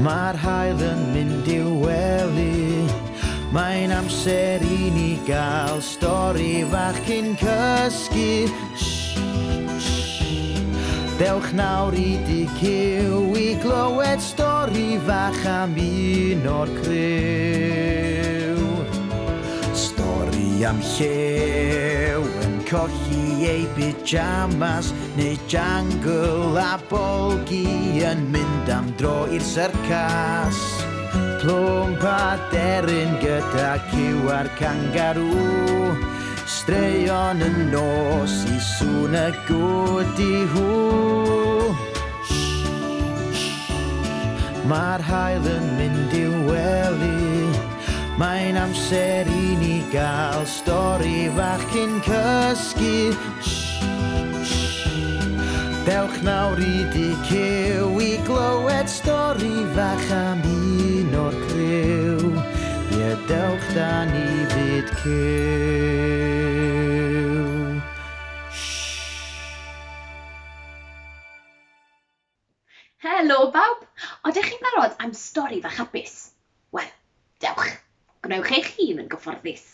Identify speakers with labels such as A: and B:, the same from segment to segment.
A: Mae'r haul yn mynd i'w wely. Mae'n amser i ni gael stori fach cyn cysgu. Shh, shh. Dewch nawr i dŷ Cyw i glywed stori fach am un o'r criw. Stori am llew yn colli ei pyjamas neu jangle a bolgi yn mynd am dro i'r syrcas. Plwmp a deryn gyda cyw a'r cangarŵ. Straeon y nos i sŵn y gwdi-hw. Mae'r haul yn mynd i'w wely. Mae'n amser i ni gael stori fach cyn cysgu. Dewch nawr i dŷ Cyw i glywed stori fach am un o'r criw. Ie, dewch da ni fyd Cyw.
B: Helo bawb! Odych chi'n barod am stori fach hapus? Wel, dewch, gwnewch eich hun yn gyfforddus.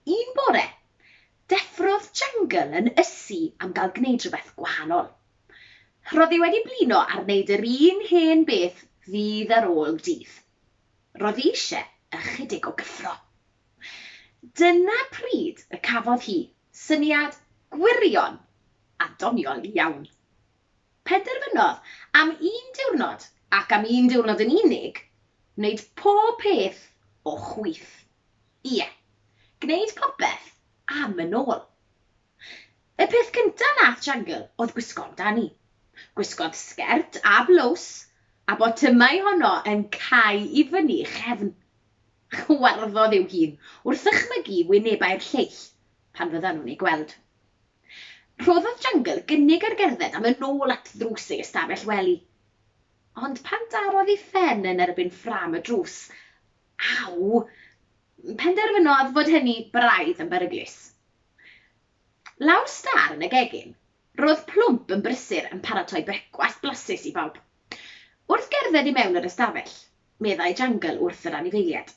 B: Un bore, deffrodd Jungle yn ysu am gael gwneud rhywbeth gwahanol. Roedd hi wedi blino ar wneud yr un hen beth ddydd ar ôl dydd. Roedd hi eisiau ychydig o gyffro. Dyna pryd y cafodd hi syniad gwirion a doniol iawn. Penderfynodd am un diwrnod, ac am un diwrnod yn unig, wneud pob peth o chwith. Ie, gwneud popeth am yn ôl. Y peth cyntaf nath Jungle oedd gwisgo amdani. Gwisgodd sgert a blows, a botymau honno yn cau i fyny chefn. Chwarddodd i'w hun wrth ddychmygu wynebau'r lleill pan fyddan nhw'n ei gweld. Rhoddodd Jungle gynnig ar gerdded am yn ôl at ddrws ei ystafell wely. Ond pan darodd ei phen yn erbyn ffrâm y drws, aw! Penderfynodd fod hynny braidd yn beryglus. Lawr stâr yn y gegin, roedd Plwmp yn brysur yn paratoi brecwast blasus i bawb. Wrth gerdded i mewn yr ystafell, meddai Jungle wrth yr anifeiliaid.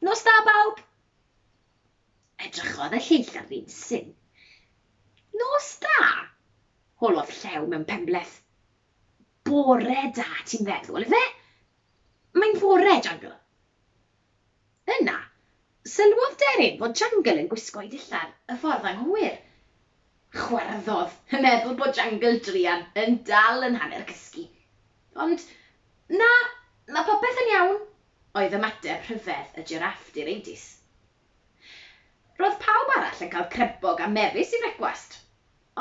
B: Nos da, bawb! Edrychodd y lleill ar ddyn syn. Nos da? holodd Llew mewn penbleth. Bore da, ti'n feddwl, ife? Mae'n fore, Jungle. Yna, sylwodd Deryn fod Jungle yn gwisgo'i dillad y ffordd anghywir. Chwarddodd, yn meddwl bod Jungle druan yn dal yn hanner cysgu. Ond, na, mae popeth yn iawn, oedd ymateb rhyfedd y jiráff direidus. Roedd pawb arall yn cael crempog a mefus i frecwast,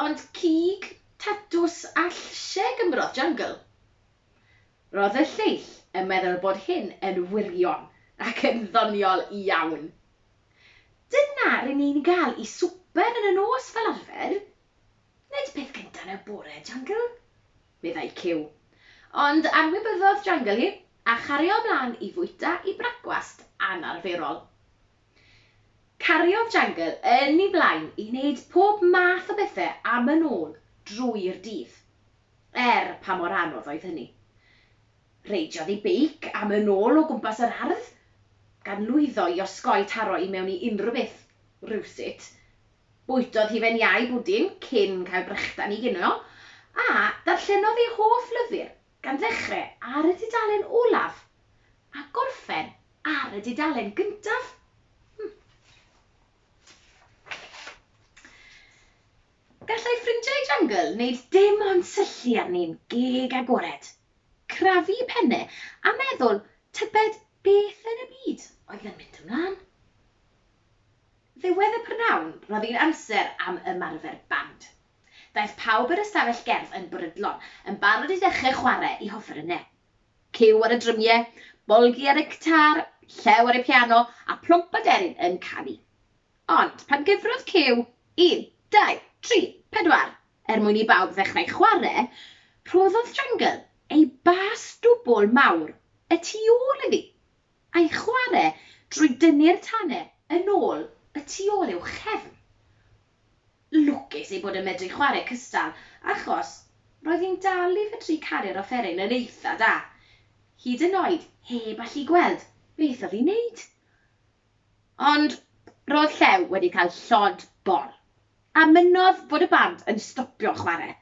B: ond cig, tatws a llysiau gymrodd Jungle. Roedd y lleill yn meddwl bod hyn yn wirion ac yn ddoniol iawn. Dyna rŷn ni'n gael i swper yn y nos fel arfer. Nid peth cyntaf yn y bore, Jungle, meddai Cyw. Ond anwybyddodd Jungle hi a chario ymlaen i fwyta i brecwast anarferol. Cariodd Jungle yn ei blaen i wneud pob math o bethau am yn ôl drwy'r dydd, er pa mor anodd oedd hynny. Reidiodd ei beic am yn ôl o gwmpas yr ardd, gan lwyddo i osgoi taro i mewn i unrhyw beth, rywsut. Bwytodd hufen iau bwdin cyn cael brechdan i ginio, a darllenodd ei hoff lyfr gan ddechrau ar y dudalen olaf a gorffen ar y dudalen gyntaf. Gallai ffrindiau Jungle wneud dim ond syllu arni'n geg agored, crafu pennau a meddwl tybed beth yn y byd oedd yn mynd ymlaen. Ddiwedd y prynhawn roedd hi'n amser am ymarfer band. Daeth pawb i'r ystafell gerdd yn brydlon, yn barod i ddechrau chwarae eu hofferynnau. Cyw ar y drymiau, Bolgi ar y gitar, Llew ar y piano a Plwmp a Deryn yn canu. Ond pan gyfrodd Cyw, un, dau, tri, pedwar, er mwyn i bawb ddechrau chwarae, rhoddodd Jungle ei bas dwbl mawr y tu ôl iddi, a'i chwarae drwy dynnu'r tanau yn ôl y tu ôl i'w chefn. Lwcus ei bod yn medru chwarae cystal, achos roedd hi'n dal i fedru caru'r offeryn yn eitha da. hyd yn oed heb allu gweld beth oedd hi'n neud. Ond roedd Llew wedi cael llond bol, a mynnodd fod y band yn stopio chwarae.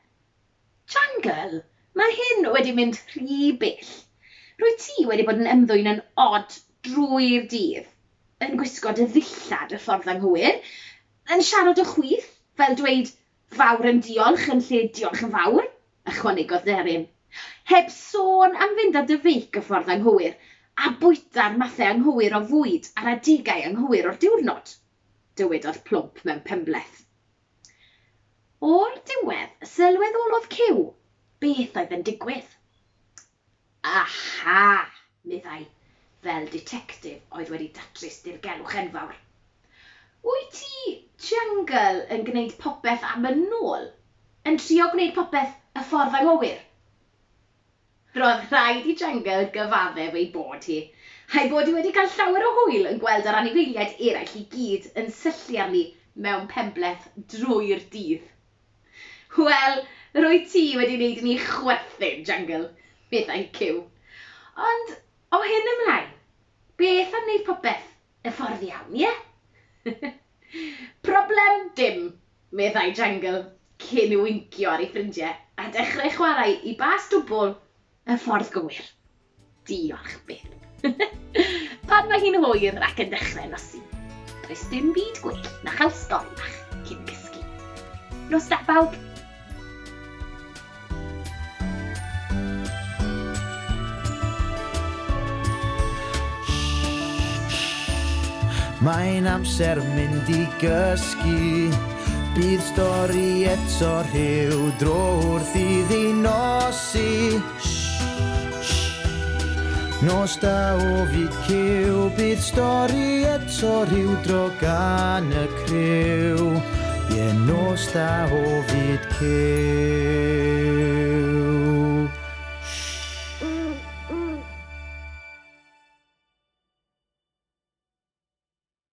B: Jungle, mae hyn wedi mynd rhy bell. Rwyt ti wedi bod yn ymddwyn yn od drwy'r dydd, yn gwisgo dy ddillad y ffordd anghywir, yn siarad o chwith, fel dweud fawr yn diolch yn lle diolch yn fawr, ychwanegodd Deryn. Heb sôn am fynd ar dy feic y ffordd anghywir a bwyta'r mathau anghywir o fwyd ar adegau anghywir o'r diwrnod, dywedodd Plwmp mewn penbleth. O'r diwedd, sylweddolodd Cyw beth oedd yn digwydd. Aha, meddai, fel ditectif oedd wedi datrys dirgelwch enfawr. Wyt ti, Jungle, yn gwneud popeth am yn ôl? Yn trio gwneud popeth y ffordd anghywir? Roedd rhaid i Jungle gyfaddef ei bod hi, a'i bod hi wedi cael llawer o hwyl yn gweld yr anifeiliaid eraill i gyd yn syllu arni mewn penbleth drwy'r dydd. Wel, rwyt ti wedi wneud i ni chwerthin, Jungle, meddai Cyw. Ond o hyn ymlaen, beth am wneud popeth y ffordd iawn, ie? Problem dim, meddai Jungle, cyn wincio ar ei ffrindiau a dechrau chwarae i bas dwbl y ffordd gywir. Diolch byth. Pan mae hi'n hwyr ac yn dechrau nosi, does dim byd gwell na chael stori fach cyn cysgu. Nos da bawb!
A: Mae'n amser mynd i gysgu. Bydd stori eto rhyw dro wrth iddi nosi. Nos da o fyd cyw, bydd stori eto rhyw dro gan y criw. Ie, nos da o fyd cyw.